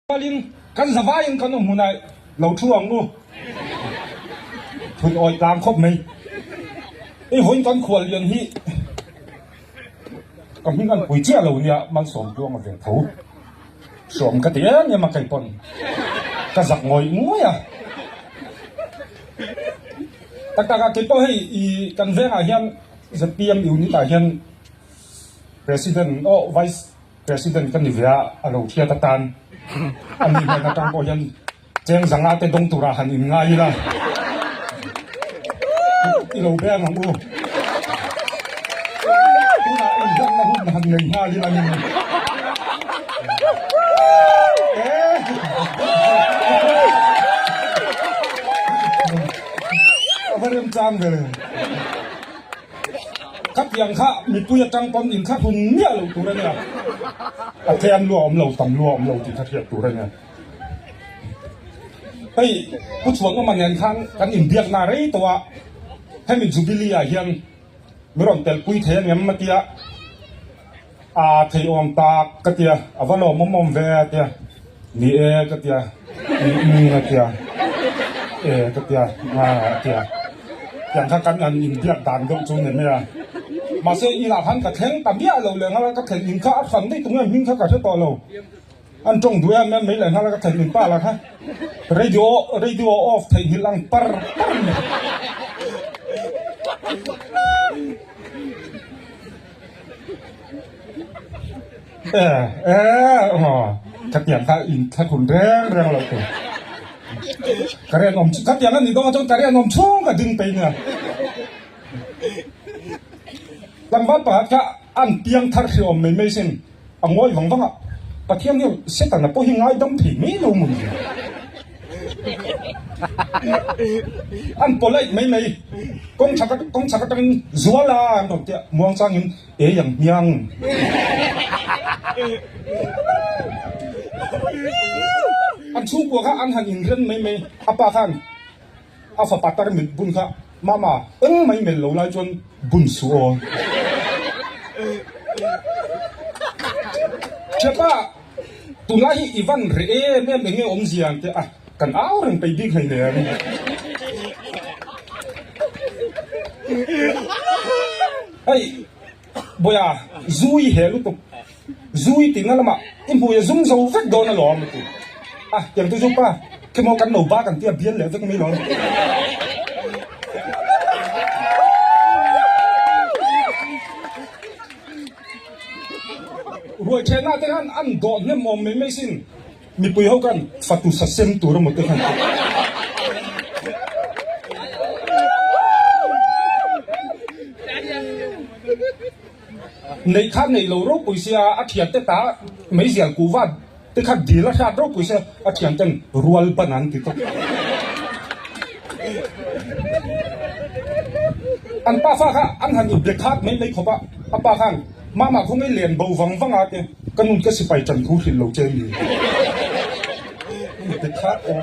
Rualin kan zavaiin kan awm hunah lo thu ang u. Thun awih tlang khawp mai. Hei vawiin kan khual lian hi ka hming an pui chiah lo nia Malsawm Tluang a ve tho. Hrawm ka ti em em a kei pawn ka zak ngawih ngawih a. Tak tak a kei pawh hei i kan vengah hian zpm unit ah hian President aw Vice President ka ni ve a, a lo hriat atan a ni hnen atang pawh hian cheng zanga te dawng turah han in ngai ila i lo beng ang u. Tunah inhlanna hun han nei nghal ila ni. A va remchang ve. Khatiang kha mipui atang pawn in kha hun miah lo tur a nia. A tlem lua awm lo, tam lua awm lo tih kha hriat tur a nia. Hei Pu Chhuanawma nen khan kan inbiakna rei tawh a, hemi Jubilee ah hian mi rawn telpui thei a ngem a tia, a thei awm tak ka tia, a va lawmawm awm ve a tia, ni e ka tia, umm a tia, e ka tia, a a tia. Tiang kha kan han inbiak dan deuh chu ni mai a. Mahse inah khan ka thleng ta miah lo leh nghal a, ka thlen in kha a hran daih tunge hming kha ka hre tawh lo. An tawng duh em em mai leh nghal a, ka thlen in pa lah kha radio radio off theihnghilh ang par par ni. E e aw ka tiang kha in thlakhun reng reng lo tur. Ka rianawm ka tiang a nih dawn chuan ka rianawm chhung ka ding pei nia. Tlangval pakhat kha an piang thar hriawm mai mai sin a ngawi vang vang a, Pathian hian Setana pawh hi ngaidam thei mai lo maw ni? An polite mai mai, kawng chhak kawng chhak atangin zual a an rawn tia muang changin ei ang hmiang. An chhungkua kha an han inren mai mai, a pa khan a fapa tarmit bun kha mama eng mai mel lo lai chuan bun suh aw. Thiapa Tunlai hi i van reh em em enge awmzia ang teh a, kan au reng peih bik hleinem. Hei Bawia, zu i heh lutuk, zu i tihna lamah i hmui a zum zo vek dawn alawm a ti. A, tiang chu pa, khemaw kan lo bak ang tia bial leh vek mai lawm. Ruai ṭhenah te khan an dawh hnem awm mai mai sin. Mipui ho khan fatu sa sem tur emaw te khan ti. Neih kha neih lo ropui sia a thian te ta meizial kuhva te kha dil a hriat ropui sia a thian ten rual ban an ti tawp. An pa fa kha an han inbe khat mai mai khawp a, a pa khan Mama khaw ngei len bo vang vang a te ka nun ka sipai tan thu hrilh lo che mi inbe khat awm.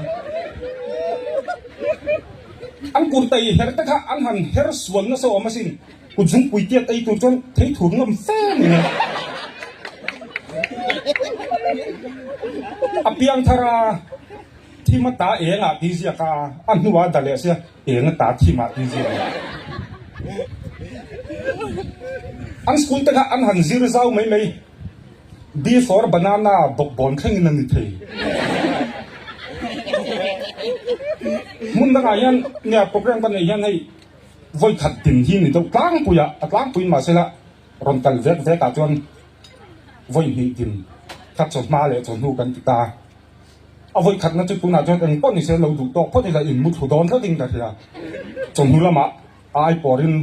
An kurtai her te kha an han her sual nasa awm asin, kut zungpui tiat ei tur chuan thei thur ngam fe ni a. A piang thar a. Thim a ta eng ah ti ziak a, a hnuah da leh sia eng a ta thim ah ti ziak a. An school te kha an han zir zau mai mai, B for banana bawkbawn thlengin a ni thei. Hmun dangah hian nia program ka neih hian hei vawi khat din hi ni deuh tlangpui a, a tlangpuiin mahsela rawn kal vek vek ah chuan vawi hnih din kha chawhma leh chawhnu kan ti ta. A vawi khatna chu tunah chuan eng pawh ni se lo duh tawk phawt ila in mu thlu dawn tlat in ka hria. Chawhnu lamah a ai pawrin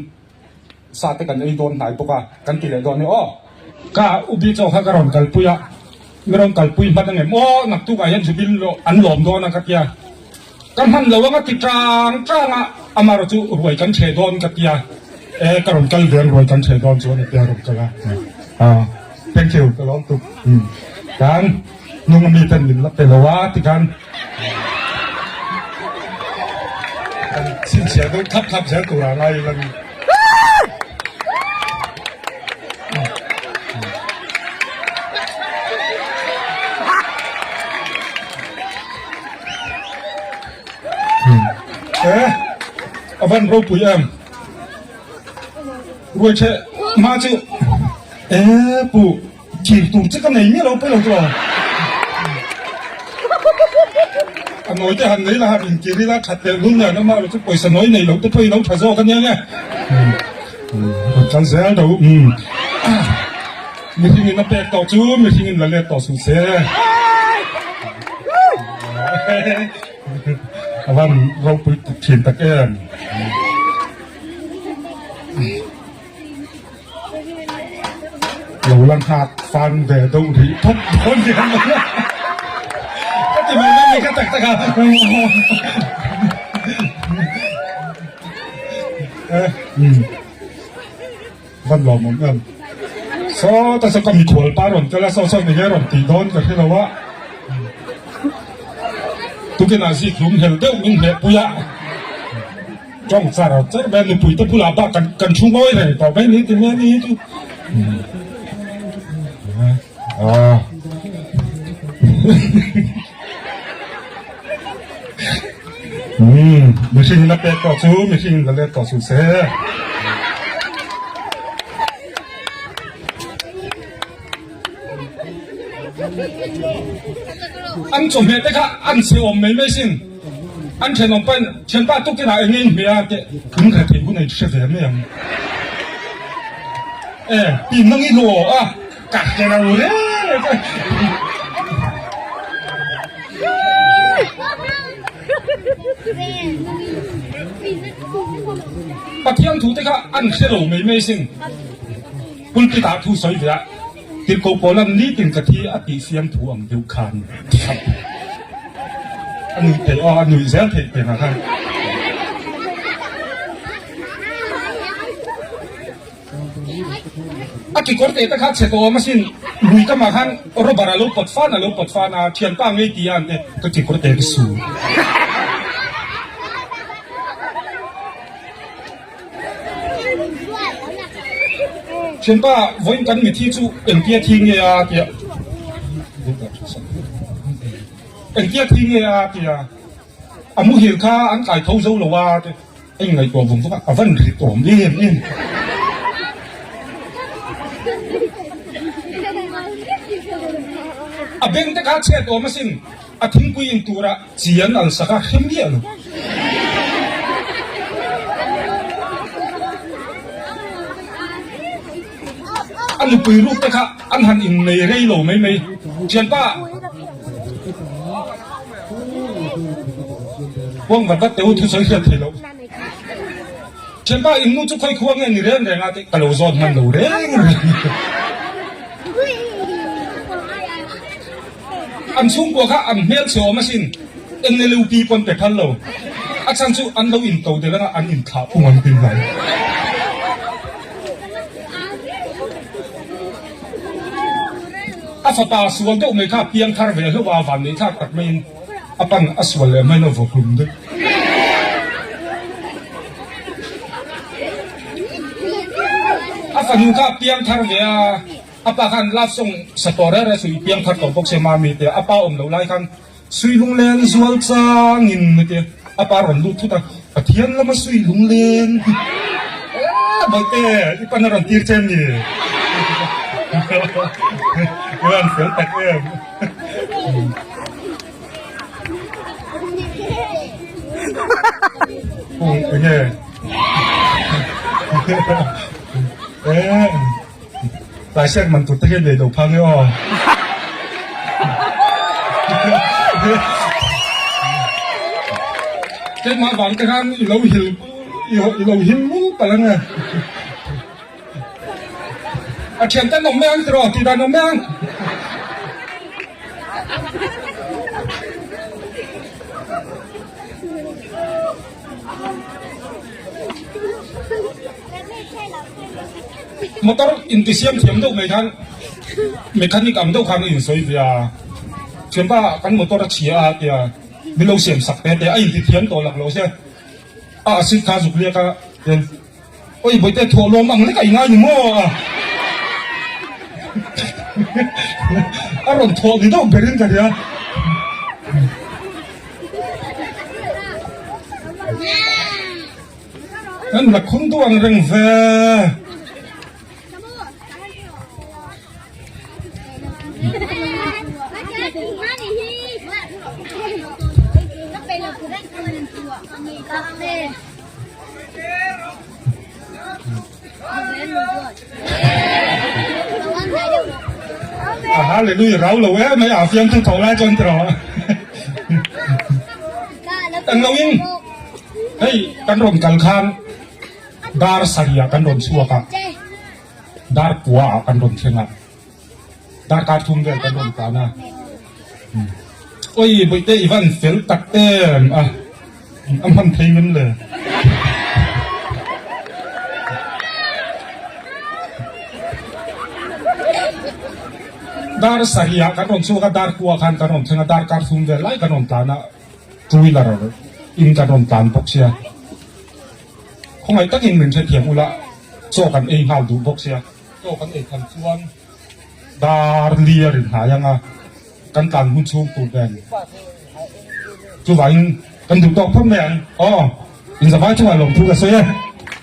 sa te kan ei dawn hnai bawk a, kan ti leh dawn a ni aw. Ka ubi chaw kha ka rawn kalpui a, mi rawn kalpui hman ang em aw, naktukah hian Zubin an lawm dawn a ka tia. Ka hman lo ang a ti tang tang a, amaherawh chu ruai kan chhe dawn ka tia, e ka rawn kal ve ang ruai kan chhe dawn chuan a tia rawn kal a, thank you ka lawm tuk kan. Nung mi ten min la pe lo a ti khan kan chhinchhiah deuh thlap thlap zel tur ah ngai ila ni. E a van ropui em ruai che ma chu e pu Thir tur che ka nei miah lo pawi lo chu a. A nawi te han nei la han inkir ila that leh lul nen amah erawh chu pawisa nawi nei lo te pawh i lo tha zawk ania nge. Rawn kal zel do. Mihring in a pek tawh chu mihring in la let tawh suh se. A van ropui thin tak em. Lo la nghak fan ve deuh rih phawt dawn hian ka ti mai mai ka tak tak a van lawm awm em saw ta saw ka mikhual pa rawn tel a saw saw ni nge rawn tih dawn ka hre lo a tukinah zik hlum hel deuh min hneh pui a. Tawng char char mai a, nupui te bulah bak kan kan thu ngawi reng tawh mai ni ti mai a ni hi chu. Ah. Hmm, mihring in a pek tawh chu mihring in la let tawh suh se. An chawhmeh te kha an chhe awm mai mai sin. An thenawm pahin thianpa tukin ah eng nge in hmeh a teh in hre thei hun a in hre ve mai ang. E ti nang i hlawh a ka hre lo reng reng che. Pathian thu te kha an hre lo mai mai sin. Pulpit ah thu sawi ve a Tirhkoh Paula'n nitin ka thi a tih siam thu ang deuh khan a nuih theih aw, a nuih zel theih peng ah khan. A kekawr teh te kha chhe tawh awm asin, lui kamah khan rubber a lo pawt fan a lo pawt fan a, thianpa ngei ti a an te ka kekawr teh ka su. Thianpa, vawiin kan mithi chu engtia thi nge a tia engtia thi nge a tia a muhil kha an kai tho zo lo a te a inngaihtuah vawng vawng a, a van rit awm em em. A beng te kha chhet awm asin, a thingpui in turah chi an al sak a, hre miah lo. A nupui ruk te kha an han innei rei lo mai mai. Thianpa, Huang vat vat teh u thusawi hriat thei loh. Thianpa, in nu chu khawi khua nge ni reng reng a tih ka lo zawt hman lo reng reng. An chhungkua kha an hmel chhe awm asin, NLUP pawn pe phal lo. A chhan chu an lo into del anga an inthlah phung an tin hlai. A fapa sual deuh mai kha piang thar ve hlauh a, van neih thlak tak maiin a pan a sual leh mai lo vaw hlum deuh. A fanu kha piang thar ve a. A pa khan love song sa tawh reng reng suih piang thar tawh bawk se mami te a pa awm loh lai khan sui lunglen zual chang in a tia a pa rawn lut thut a Pathian lama sui lunglen eh bawihte i pan a rawn tir che ni i rawn fel tak em. Enge eh. Tlai siak man tur te hian nei lo phang e aw. Keimah vang te khan i lo hil i lo hil lul palh ang e. A thian ten awm mai ang tiraw tih dan awm mai ang. Motor intisiam thiam deuh mai khan mechanic ang deuh khan a insawi ve a, thianpa kan motor a chhia a tia min lo siam sak te te a intithiam tawh lak lo sia a acid kha zuk liak a tian awi bawihte thawh lawm ang lek a i ngai ni maw a a rawn thawh ni deuh berin ka hria. An la khum duh ang reng ve. A hallelujah rau lo em mai a fiamthu tho lai chuan tiraw Kan lo in hei kan rawn kal khan dar sarih ah kan rawn chhuak a dar pua ah kan rawn thleng a darkar thum vel kan rawn tlan a oi bawihte i van fel tak em a a hman thei ngam le. Dar sarih ah kan rawn chhuak a dar kua khan kan rawn thleng a darkar thum vel lai kan rawn tlan a two wheeler in kan rawn tlan bawk sia khawngaih takin min hrethiam ula chaw kan ei nghal duh bawk sia chaw kan ei khan chuan dar li a rin hnai ang a kan tlan hun chhung tur nen chuvangin kan duh tawk phawt mai ang aw inzavai chungah lawmthu ka sawi e.